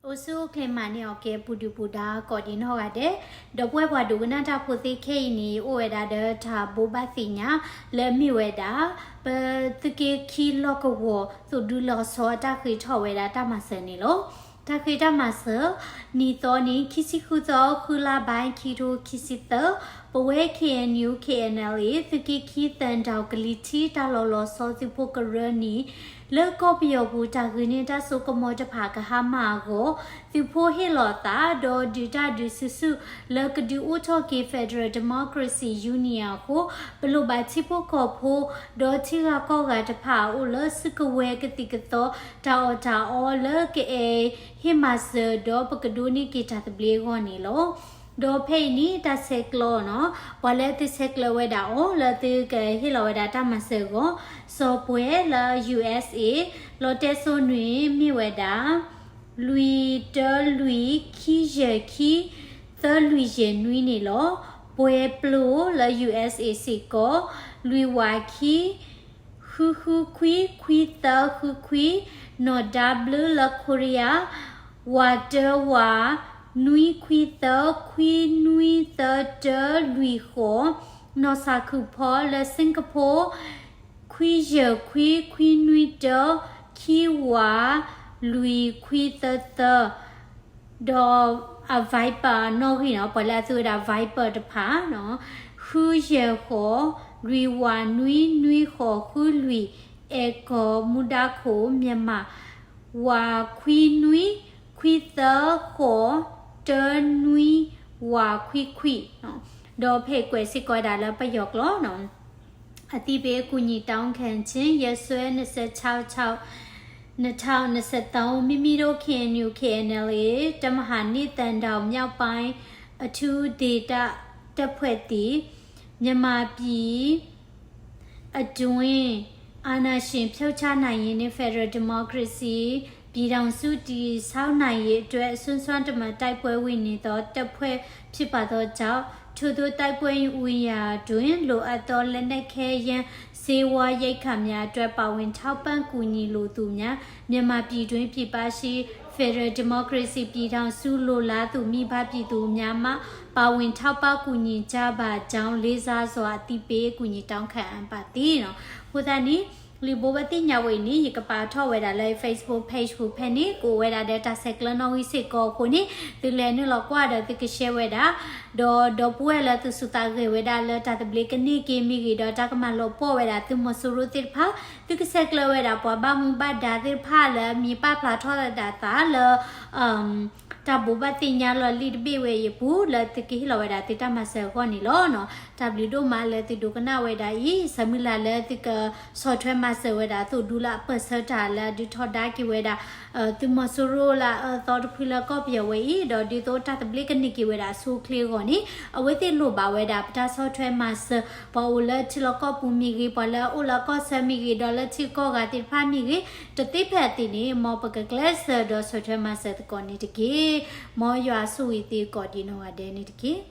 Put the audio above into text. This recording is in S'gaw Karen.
အိၣ်ဆူၣ်အိၣ်ချ့မၤန့ၢ်အီၤက့ၤ ပူၤဒုၣ်ပူၤဒါကိးဒံးနီၢ်ဂၤဒဲး, ဒီပုၢ်ဝဲၢ်ပှၤဒိကနၣ်တၢ်ဖိသ့ခဲအံၤန့ၣ် အိၣ်ဝဲဒၣ်ဒီးတၢ်ဘိးဘၣ်သ့ၣ်ညါ လၢအမ့ၢ်ဝဲဒၣ် ပသုးက့ခံလီၢ်ကဝီၤ သိၣ်ဒူလီၤဆီအတၢ်ဃ့ထီၣ်ဝဲဒၣ်တၢ်မၤစၢၤန့ၣ်လီၤ. တၢ်ဃ့တၢ်မၤစၢၤ နံၣ်သီနံၤ ခံဆံဃုသီ ဃုလါဘၣ် ခံကထိခံဆံသၢ, ပဝဲ K N U K N L A သုးက့ခံသၢဒၣ်ကလံၤထံး တၢ်လီၤလီၤဆီသုးဖိကရၢန့ၣ် လၢကီၢ်ပယီၤပူၤ တၢ်ဂုာ်န့ၢ်တၢ်စိကမီၤတဖၣ်ကဟါမၢ်အဂီၢ် သုးဖိဟ့ၣ်လီၤသး ဒီးဒုးတၢ်ဒုးဆူၣ်ဆူၣ် လၢကဒုးအိၣ်ထီၣ်က့ၤ Federal Democracy Union အဃိ ပလိၣ်ဘၣ်ထံဖိကီၢ်ဖိ ဒီးထံဂၤကီၢ်ဂၤတဖၣ် အိၣ်လၢစုကဝဲၤကသံၣ်ကသီ တၢ်အီၣ်တၢ်အီလၢကအဲၣ်ဟ့ၣ်မၤစၢၤ ဒီးပကဒိးန့ၢ်က့ၤတၢ်သဘျ့အဂီၢ်န့ၣ်လီၤ. ဒီးဖဲအံၤန့ၣ် တၢ်ဆဲးကျိးနီၤ ပှၤလၢသုဆဲးကျိးဝဲဒၣ်အီၤ လၢသုကဟ့ၣ်လီၤဝဲဒၣ်တၢ်မၤစၢၤအဂီၢ် စီၤပှဲၤလၢ U S A လီတဲစိနွံမ့ၢ်ဝဲဒၣ် လွံၢ်တၢလွံၢ်ခံယဲၢ်ခံ သၢလွံၢ်ယဲၢ်နွံန့ၣ်လီၤ. ပှဲၤပျိလၢ U S A စ့ၢ်ကီး လွံၢ်ဝးခံ ဃုဃုခွံ ခွံသၢဃုခွံ, နီၢ်ဒါဘျုးလၢ Korea ဝးတၢဝး နွံခွံသၢ ခွံနွံသၢတၢ လွံၢ်ဃိး, နီၢ်ဆၣ်ခုၣ်ဖီလၢ Singapore ခွံယဲၢ်ခွံ ခွံနွံတၢ ခံဝး လွံၢ်ခွံသၢသၢ ဒီးအ Viber နီၣ်ဂံၢ်နီၤ ပှၤလၢအသူဝဲဒၣ် Viber တဖၣ်နီၤ ဃုယဲၢ်ဃိး လွံၢ်ဝးနွံ နွံဃိးဃုလွံၢ် အဲၣ်ကီၢ်မူဒါခိၣ် မြန်မာ ဝးခွံနွံ ခွံသၢဃိး တၢနွံ ဝးခွံခွံ ဒီးဖဲကွဲးစ့ၢ်ကီးဝဲဒၣ်လၢပယီၤကျိာ်နီၤ အသံၣ်ပ့ၤကူညီတောင်းခံခြင်း ရက်စွဲ နှစ်ဆယ့်ခြောက် ခြောက် နှစ်ထောင်နှစ်ဆယ့်သုံး မိမိတို့ K N U K N L A တပ်မဟာနှစ် သံတောင်မြောက်ပိုင်း အထူးဒေသတပ်ဖွဲ့သည် မြန်မာပြည် အတွင်း အာဏာရှင်ဖြုတ်ချနိုင်ရေးနှင့် ဖက်ဒရယ်ဒီမိုကရေစီပြည်ထောင်စုတည်ဆောက်နိုင်ရေးအတွက် စွမ်းစွမ်းတမံတိုက်ပွဲဝင်နေသောတပ်ဖွဲ့ဖြစ်ပါသောကြောင့် ထိုသို့တိုက်ပွဲဝင်ရာတွင်လိုအပ်သောလက်နက်ခဲယမ်း ဆေးဝါးရိက္ခာများအတွက်ပါဝင်ထောက်ပံ့ကူညီလိုသူများ မြန်မာပြည်တွင်းပြည်ပရှိ Federal Democracy ပြည်ထောင်စုလိုလားသူမိဘပြည်သူများမှ ပါဝင်ထောက်ပံ့ကူညီကြပါကြောင်းလေးစားစွာအသိပေးကူညီတောင်းခံအပ်ပါသည်နီၤ အဃိသတးန့ၣ် လံာ်ဘိးဘၣ်သ့ၣ်ညါဝဲအံၤန့ၣ် ယကပာ်ထီၣ်ဝဲဒၣ်လၢ Facebook page ပူၤဖဲန့ၣ် ကအိၣ်ဝဲဒၣ်ဒီးတၢ်ဆဲးကျၢနီၣ်ဂံၢ်စ့ၢ်ကီးအဃိန့ၣ် သုလဲၤနုာ်လီၤကွၢ်ဒီးသုက share ဝဲဒၣ် ဒီးဒီပုၢ်ဝဲၢ်လၢသုစူးသးဂဲၤဝဲဒၣ်လၢတၢ်သဘျ့ကန့ၢ်က့ၤမ့ၢ်ဂ့ၤ ဒီးတၢ်ကမၤလီၤပှီၢ်ဝဲဒၣ်သုးမီၤစိရိၤသ့ၣ်တဖၣ် သုကဆဲးကျၢဝဲဒၣ်ပှၤဘၣ်မူဘၣ်ဒါသ့ၣ်တဖၣ်လၢအမံၤပာ်ဖျါထီၣ်သးလၢ တၢ်ဘိးဘၣ်သ့ၣ်ညါလီၤလံာ်တဘ့ၣ်ဝဲအံၤအပူၤ လၢသုကဟ့ၣ်လီၤဝဲဒၣ်သုတၢ်မၤစၢၤအဂီၢ်န့ၣ်လီၤ. တၢ်ဘျုးဒိၣ်မးလၢသုဒိကနၣ်ဝဲဒၣ်အံၤ ဆၢမုၢ်လၢ်လၢသုကဆီၣ်ထွဲမၤစၢၤဝဲဒၣ် သိၣ်ဒူလၢအပၢၢ်ဆၢတၢ်လၢအဒုးထီဒါက့ၤဝဲဒၣ် သုးမီၤစိရိၤလၢအအၢသီတဖုလၢကီၢ်ပယီၤဝဲအံၤ ဒီးဒ်သိးတၢ်သဘျ့ကန့ၢ်က့ၤဝဲဒၣ်အဆိအချ့အဂီၢ်န့ၣ် အဝဲသ့ၣ်လိၣ်ဘၣ်ဝဲဒၣ်ပတၢ်ဆီၣ်ထွဲမၤစၢၤ ပှၤအိၣ်လၢထံလီၢ်ကီၢ်ပူၤမ့ၢ်ဂ့ၤ ပှၤလၢအအိၣ်လၢကီၢ်ဆၢမ့ၢ်ဂ့ၤ ဒီးလၢထံကီၢ်ဂၤသ့ၣ်တဖၣ်မ့ၢ်ဂ့ၤ တသ့ဖဲအသ့ၣ်န့ၣ် မ်ပကကျဲးစၢးဒီးဆီၣ်ထွဲမၤစၢၤသကိးန့ၣ်တက့ၢ်. မ်ယွၤဆိၣ်ဂ့ၤသုကိးဒံးနီၢ်ဂၤဒဲးန့ၣ်တက့ၢ်.